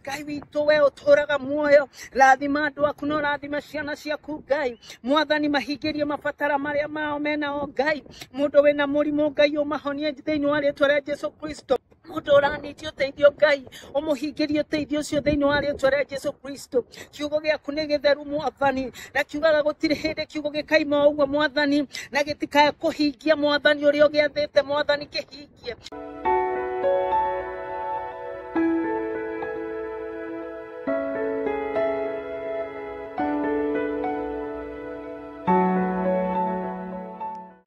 Ngai witũ we ũtũraga muoyo, rathima andũ aku na ũrathime ciana ciaku Ngai. Mwathani mahingĩrie mabatara marĩa mao menao Ngai. Mũndũ wĩna mũrimũ Ngai ũmahonie thĩinĩ wa rĩtwa rĩa Jesu Kristo. Mũndũ ũranĩtie ũteithio Ngai ũmũhingĩrie ũteithio ũcio thĩinĩ wa rĩtwa rĩa Jesu Kristo. Kiugo gĩaku nĩ gĩtheru Mwathani, na kiugaga gũtirĩ hĩndĩ kiugo gĩkaima ũguo Mwathani, na gĩtikae kũhingia Mwathani ũrĩa ũgĩathĩte Mwathani kĩhingie.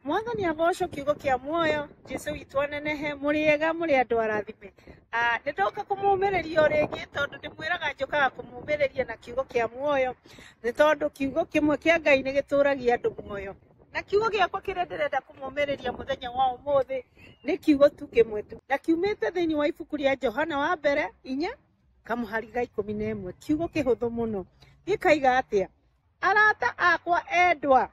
Mwathani agocwo kiugo kĩa muoyo, Jesu witũ anenehe, mũrĩega mũrĩ andũ arathime. Nĩ ndoka kũmũmĩrĩria o rĩngĩ tondũ ndĩmwĩraga njũkaga kũmũmĩrĩria na kiugo kĩa muoyo, nĩ tondũ kiugo kĩmwe kĩa Ngai nĩ gĩtũragia andũ muoyo. Na kiugo gĩakwa kĩrĩa ndĩrenda kũmũmĩrĩria mũthenya wa ũmũthĩ nĩ kiugo tu kĩmwe tu, na kiumĩte thĩinĩ wa ibuku rĩa Johana wa mbere 4 kamũhari ga 11. Kiugo kĩhũthũ mũno, gĩkaiga atĩa? Arata akwa endwa,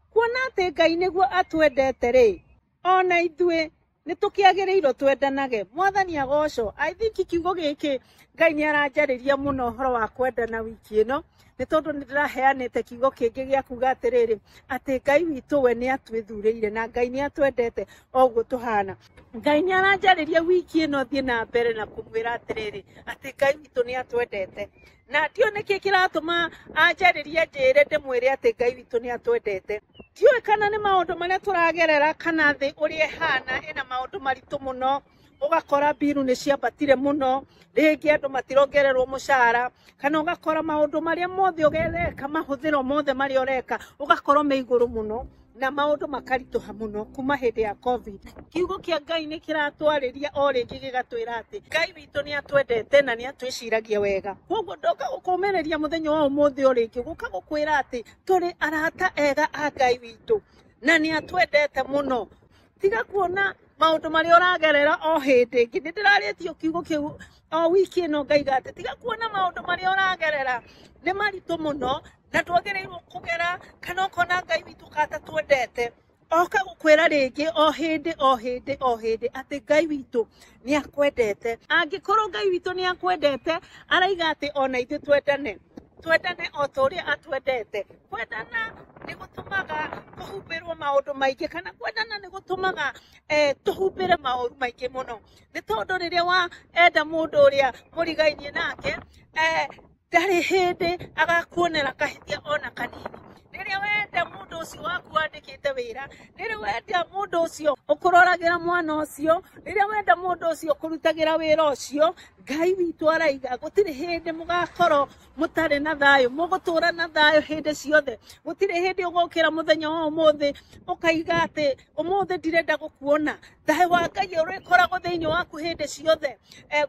kuona atĩ Ngai nĩguo atwendete rĩ, ona ithuĩ nĩ tũkĩagĩrĩirwo twendanage. Mwathani agocwo. I think kiugo gĩkĩ Ngai nĩ aranjarĩria mũno ũhoro wa kwendana wiki ĩno, nĩ tondũ nĩ ndĩraheanĩte kiugo kĩngĩ gĩa kuga atĩrĩrĩ, atĩ Ngai witũ we nĩ atwĩthurĩire na Ngai nĩ atwendete o ũguo tũhana. Ngai nĩ aranjarĩria wiki ĩno thiĩ na mbere na kũmwĩra atĩrĩrĩ, atĩ Ngai witũ nĩ atwendete. Na ndiũĩ nĩkĩ kĩratũma anjarĩrie njĩre ndĩmwĩre atĩ Ngai witũ nĩ atwendete. Ndiũĩ kana nĩ maũndũ marĩa tũragerera kana thĩ ũrĩa ĩhana ĩna maũndũ maritũ mũno, ũgakora mbiru nĩ ciambatire mũno, rĩngĩ andũ matirongererwo mũcara, kana ũgakora maũndũ marĩa mothe ũgereka, mahũthĩro mothe marĩa ũreka ũgakorwo me igũrũ mũno na maũndũ makaritũha mũno kuma hĩndĩ ya COVID. Kiugo kĩa Ngai nĩ kĩratwarĩria o rĩngĩ gĩgatwĩra atĩ Ngai witũ nĩ atwendete na nĩ atwĩciragia wega. Koguo ndoka gũkũmĩrĩria mũthenya wa ũmũthĩ o rĩngĩ gũka gũkwĩra atĩ tũrĩ arata ega a Ngai witũ na nĩ atwendete mũno. Tiga kuona maũndũ marĩa ũragerera o hĩndĩ ĩngĩ. Nĩ ndĩrarĩtio kiugo kĩu o wiki ĩno ngaiga atĩ tiga kuona maũndũ marĩa ũragerera nĩ maritũ mũno na ndwagĩrĩirwo kũgera, kana ũkona Ngai witũ kata twendete, oka gũkwĩra rĩngĩ o hĩndĩ o hĩndĩ o hĩndĩ atĩ Ngai witũ nĩ akwendete. Angĩkorwo Ngai witũ nĩ akwendete, araiga atĩ ona ithuĩ twendane, twendane o ta ũrĩa atwendete. Kwendana nĩ gũtũmaga kũhumbĩrwo maũndũ maingĩ, kana kwendana nĩ gũtũmaga tũhumbĩre maũru maingĩ mũno, nĩ tondũ rĩrĩa waenda mũndũ ũrĩa mũrigainie nake, ndarĩ hĩndĩ agakuonera kahĩtia ona kanini. Rĩrĩa wenda mũndũ ũcio waku wandĩkĩte wĩra, rĩrĩa wenda mũndũ ũcio ũkũroragĩra mwana ũcio, rĩrĩa wenda mũndũ ũcio ũkũrutagĩra wĩra ũcio, Ngai witũ araiga gũtirĩ hĩndĩ mũgakorwo mũtarĩ na thayũ, mũgũtũra na thayũ hĩndĩ ciothe. Gũtirĩ hĩndĩ ũgũkĩra mũthenya wa ũmũthĩ ũkaiga atĩ ũmũthĩ ndirenda gũkuona. Thayũ wa Ngai ũrĩkoragwo thĩinĩ waku hĩndĩ ciothe.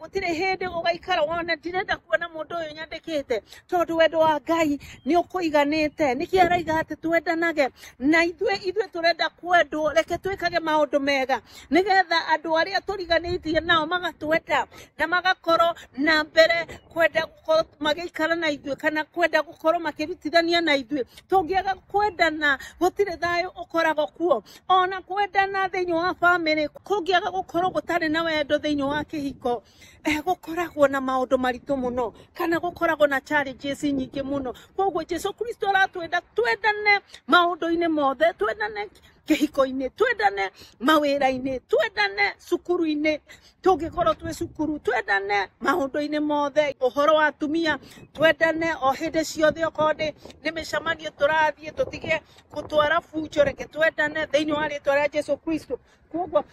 Gũtirĩ hĩndĩ ũgaikara wone ndirenda kuona mũndũ ũyũ nyandĩkĩte, tondũ wendo wa Ngai nĩ ũkũiganĩte. Nĩkĩ araiga atĩ twendanage? Na ithuĩ tũrenda kwendwo, reke twĩkage maũndũ mega nĩgetha andũ arĩa tũriganĩtie nao magatwenda na magakorwo na mbere kwenda gũkorwo magĩikara na ithuĩ, kana kwenda gũkorwo makĩrutithania na ithuĩ. Tũngĩaga kwendana gũtirĩ thayũ ũkoragwo kuo. Ona kwendana thĩinĩ wa bamĩrĩ, kũngĩaga gũkorwo gũtarĩ na wendo thĩinĩ wa kĩhiko, gũkoragwo na maũndũ maritũ mũno, kana gũkoragwo na challenges nyingĩ mũno. Koguo Jesu Kristo aratwenda twendane maũndũ-inĩ mothe, twendane kĩhiko-inĩ, twendane mawĩra-inĩ, twendane cukuru-inĩ, tũngĩkorwo twĩ cukuru, twendane maũndũ-inĩ mothe. Ũhoro wa atumia, twendane o hĩndĩ ciothe, okorwo nĩ mĩcemanio tũrathiĩ, tũtige gũtwara bunjo, reke twendane thĩinĩ wa rĩtwa rĩa Jesu Kristo. Koguo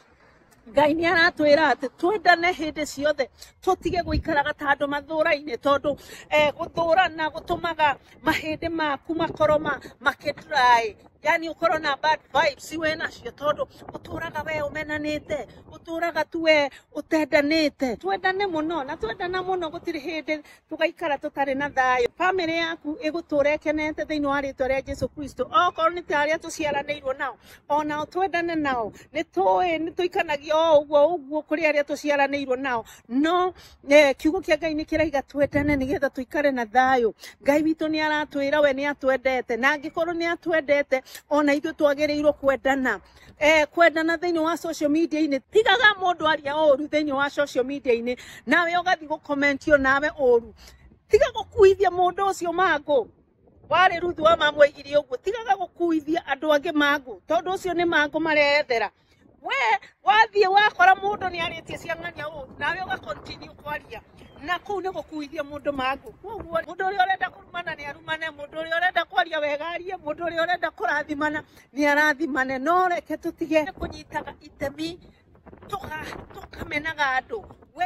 Ngai nĩ aratwĩra atĩ twendane hĩndĩ ciothe, tũtige gũikaraga ta andũ mathũraine, tondũ gũthũrana gũtũmaga mahĩndĩ maku makorwo makĩdry, yani ũkorwo na bad vibes we nacio, tondũ ũtũraga we ũmenanĩte, ũtũraga tu we ũtendanĩte. Twendane mũno, na twendana mũno gũtirĩ hĩndĩ tũgaikara tũtarĩ na thayũ. Bamĩrĩ yaku ĩgũtũra ĩkenete thĩinĩ wa rĩtwa rĩa Jesu Kristo. Okorwo nĩ ta arĩa tũciaranĩirwo nao, onao twendane nao, nĩ tũĩ nĩ tũikanagia o ũguo ũguo kũrĩ arĩa tũciaranĩirwo nao, no kiugo kĩa Ngai nĩ kĩraiga twendane nĩgetha tũikare na thayũ. Ngai witũ nĩ aratwĩra we nĩ atwendete, na angĩkorwo nĩ atwendete Ona ithuĩ twagĩrĩirwo kwendana, kwendana thĩinĩ wa social media-inĩ. Tigaga mũndũ aria ũru thĩinĩ wa social media-inĩ nawe ũgathiĩ gũkomentio nawe ũru. Tiga gũkuithia mũndũ ũcio mangũ. Warĩ Ruthu wa mamwĩgirie ũguo, tigaga gũkuithia andũ angĩ mangũ, tondũ ũcio nĩ mangũ marethera. We wathiĩ wakora mũndũ nĩ arĩtie ciang'ania ũru, nawe ũga continue kwaria, na kũu nĩ gũkuithia mũndũ mangũ. Koguo mũndũ ũrĩa ũrenda kũrumana nĩ arumane, mũndũ ũrĩa ũrenda kwaria wega arie, mũndũ ũrĩa ũrenda kũrathimana nĩ arathimane. No reke tũtige kũnyitaga itemi tũkamenaga andũ. We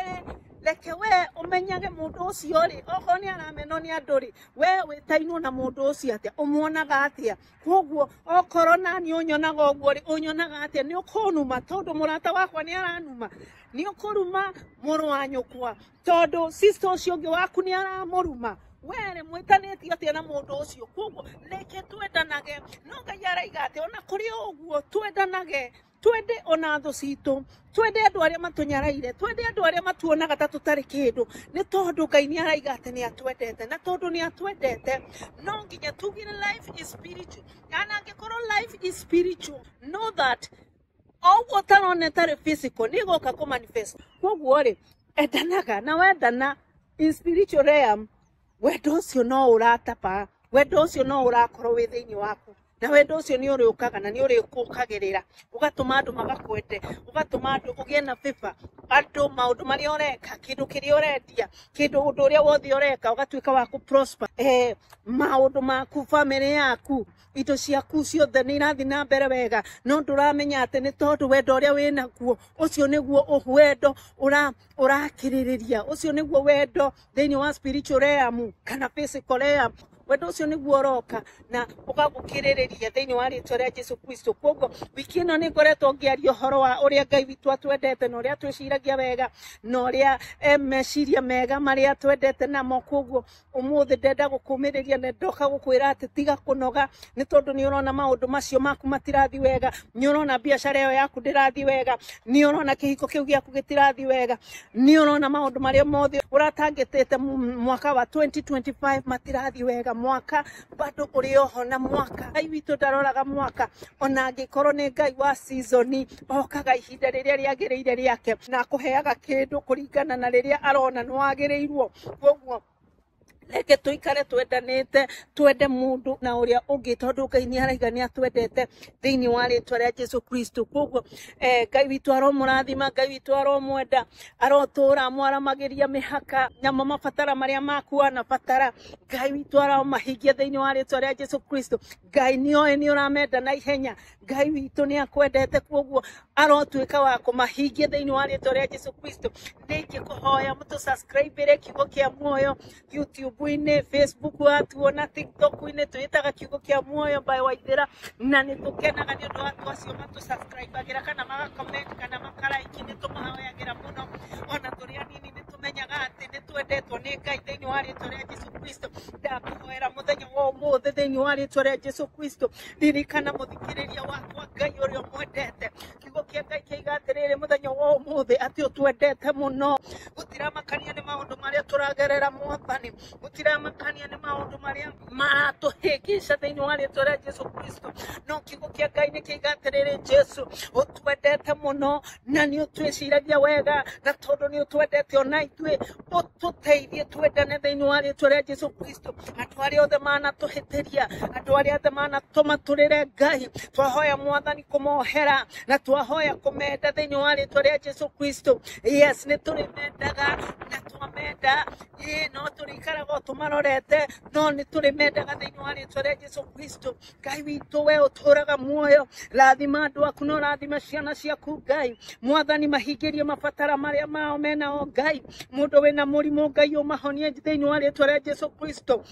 reke we ũmenyage mũndũ ũcio rĩ, okorwo nĩ aramenwo nĩ andũ rĩ, we wĩtainwo na mũndũ ũcio atĩa, ũmuonaga atĩa? Koguo okorwo nani ũnyonaga ũguo rĩ, ũnyonaga atĩa? Nĩ ũkũnuma tondũ mũrata wakwa nĩ aranuma? Nĩ ũkũruma mũrũ wa nyũkwa tondũ sister ũcio ũngĩ waku nĩ aramũruma? We rĩ, mwĩtanĩtio atĩa na mũndũ ũcio? Koguo reke twendanage. No Ngai araiga atĩ ona kũrĩ ũguo twendanage, twende ona thũ citũ, twende andũ arĩa matũnyaraire, twende andũ arĩa matuonaga ta tũtarĩ kĩndũ, nĩ tondũ Ngai nĩ araiga atĩ nĩ atwendete. Na tondũ nĩ atwendete, no nginya tugire life is spiritual. Na angĩkorwo life is spiritual, know that o ũguo ũtarona ĩtarĩ physical nĩ ĩgoka kũ manifest. Koguo rĩ, endanaga, na wendana in spiritual realm, wendo ũcio no ũratapa, wendo ũcio no ũrakorwo wĩ thĩinĩ waku, na wendo ũcio nĩ ũrĩũkaga na nĩ ũrĩkũkagĩrĩra, ũgatũma andũ magakwende, ũgatũma andũ ũgĩe na favor, andũ maũndũ marĩa ũreka, kĩndũ kĩrĩa ũrendia, kĩndũ ũndũ ũrĩa wothe ũreka ũgatuĩka wa kũ prosper. Maũndũ maku, family yaku, indo ciaku ciothe nĩ irathiĩ na mbere wega, no ndũramenya atĩ nĩ tondũ wendo ũrĩa wĩnaguo, ũcio nĩguo wendo ũrakĩrĩrĩria, ũcio nĩguo wendo thĩinĩ wa spiritual realm kana physical realm. Wendo ũcio nĩguo ũroka na ũgagũkĩrĩrĩria thĩinĩ wa rĩtwa rĩa Jesu Kristo. Koguo wiki ĩno nĩ ngoretwo ngĩaria ũhoro wa ũrĩa Ngai witũ atwendete na ũrĩa twĩciragia wega na ũrĩa meciria mega marĩa twendete namo. Koguo ũmũthĩ ndenda gũkũmĩrĩria na ndoka gũkwĩra atĩ tiga kũnoga, nĩ tondũ nĩ ũrona maũndũ macio maku matirathiĩ wega, nĩ ũrona biacara ĩyo yaku ndĩrathiĩ wega, nĩ ũrona kĩhiko kĩu gĩaku gĩtirathiĩ wega, nĩ ũrona maũndũ marĩa mothe ũratangĩtĩte mwaka wa 2025 matirathiĩ wega. Mwaka bado ũrĩ oho, na mwaka Ngai witũ ndaroraga mwaka, ona angĩkorwo nĩ Ngai wa season, okaga ihinda rĩrĩa rĩagĩrĩire rĩake, na akũheaga kĩndũ kũringana na rĩrĩa arona nĩ wagĩrĩirwo. Koguo reke tũikare twendanĩte, twende mũndũ na ũrĩa ũngĩ, tondũ Ngai nĩ araiga nĩ atwendete thĩinĩ wa rĩtwa rĩa Jesu Kristo. Koguo Ngai witũ aromũrathima, Ngai witũ aromwenda, arotũra amwaramagĩria mĩhaka namo mabatara marĩa maku anabatara, Ngai witũ aromahingia thĩinĩ wa rĩtwa rĩa Jesu Kristo. Ngai nĩ oĩ nĩ ũramenda na ihenya, Ngai witũ nĩ akwendete, koguo arotuĩka wa kũmahingia thĩinĩ wa rĩtwa rĩa Jesu Kristo. Nĩ ingĩkũhoya mũtũ subscribe Kiugo kĩa Muoyo YouTube-inĩ, Facebook watuona, TikTok-inĩ twĩtaga Kiugo kĩa Muoyo by Waithĩra, na nĩ tũkenaga nĩ ũndũ wa andũ acio matũ subscribe-agĩra kana maga comment kana makaraiki, nĩ tũmahoyagĩra mũno. Ona tũrĩ anini nĩ tũmenyaga atĩ nĩ twendetwo nĩ Ngai thĩinĩ wa rĩtwa rĩa Jesu Kristo. Ndakũhoera mũthenya wa ũmũthĩ thĩinĩ wa rĩtwa rĩa Jesu Kristo, ririkana mũthikĩrĩria wakwa Ngai ũrĩa ũmwendete. Kiugo kĩa Ngai kĩiga atĩrĩrĩ mũthenya wa ũmũthĩ atĩ ũtwendete mũno, gũtiramakania nĩ maũndũ marĩa tũragerera Mwathani, gũtiramakania nĩ maũndũ marĩa maratũhĩngĩca thĩinĩ wa rĩtwa rĩa Jesu Kristo. No kiugo kĩa Ngai nĩ kĩiga atĩrĩrĩ, Jesu ũtwendete mũno na nĩ ũtwĩciragia wega, na tondũ nĩ ũtwendete ona ithuĩ ũtũteithie twendane thĩinĩ wa rĩtwa rĩa Jesu Kristo. Andũ arĩa othe manatũhĩtĩria, andũ arĩa othe manatũma tũrĩre Ngai, twahoya Mwathani kũmohera na twahoya kũmenda thĩinĩ wa rĩtwa rĩa Jesu Kristo. Yes, nĩ tũrĩmendaga na twamenda, ĩĩ no tũrĩikaraga o tũmarorete, no nĩ tũrĩmendaga thĩinĩ wa rĩtwa rĩa Jesu Kristo. Ngai witũ, we ũtũraga muoyo, rathima andũ aku na ũrathima ciana ciaku Ngai. Mwathani, mahingĩrie mabatara marĩa mao menao Ngai. Mũndũ wĩna mũrimũ Ngai ũmahonie thĩinĩ wa rĩtwa rĩa Jesu Kristo.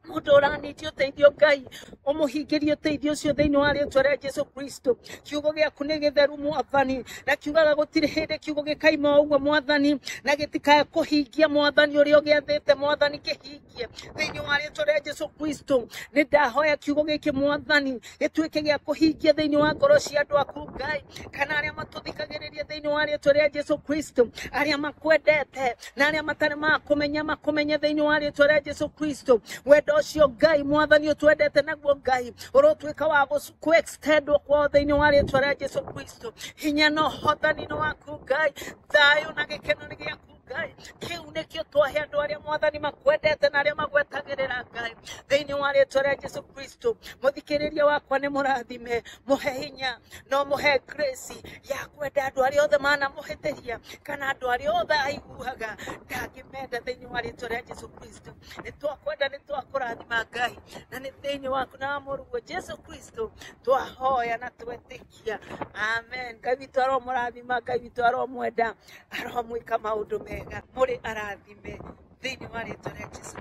Mũndũ ũranĩtie ũteithio Ngai ũmũhingĩrie ũteithio ũcio thĩinĩ wa rĩtwa rĩa Jesu Kristo. Kiugo gĩaku nĩ gĩtheru Mwathani, na kiugaga gũtirĩ hĩndĩ kiugo gĩkaima ũguo Mwathani, na gĩtikae kũhingia Mwathani ũrĩa ũgĩathĩte Mwathani kĩhingie thĩinĩ wa rĩtwa rĩa Jesu Kristo. Nĩ ndahoya kiugo gĩkĩ Mwathani gĩtuĩke gĩa kũhingia thĩinĩ wa ngoro cia andũ aku Ngai, kana arĩa matũthikagĩrĩria thĩinĩ wa rĩtwa rĩa Jesu Kristo, arĩa makwendete na arĩa matarĩ makũmenya makũmenye thĩinĩ wa rĩtwa rĩa Jesu Kristo. Wendo ũcio Ngai mwathani ũtwendete naguo Ngai ũrotuĩka wa kũ extendwo kwao thĩinĩ wa rĩtwa rĩa Jesu Kristo. Hinya na ũhotani nĩ waku Ngai, thayũ na gĩkeno nĩ gĩaku Ngai. Kĩu nĩkĩo twahe andũ arĩa mwathani makwendete na arĩa magwetagĩrĩra Ngai thĩinĩ wa rĩtwa rĩa Jesu Kristo. Mũthikĩrĩria wakwa nĩ mũrathime, mũhe hinya no mũhe grace ya kwenda andũ arĩa othe manamũhĩtĩria kana andũ arĩa othe aiguaga ndangĩmenda thĩinĩ wa rĩtwa rĩa Jesu Kristo. Nĩ twakwenda, nĩ twakũrathima Ngai, na nĩ thĩinĩ waku na wa mũrũguo Jesu Kristo twahoya na twetĩkia, amen. Ngai witũ aromũrathima, Ngai witũ aromwenda, aromwĩka maũndũ mega, mũrĩ arathime thĩinĩ wa rĩtwa rĩa Jesu.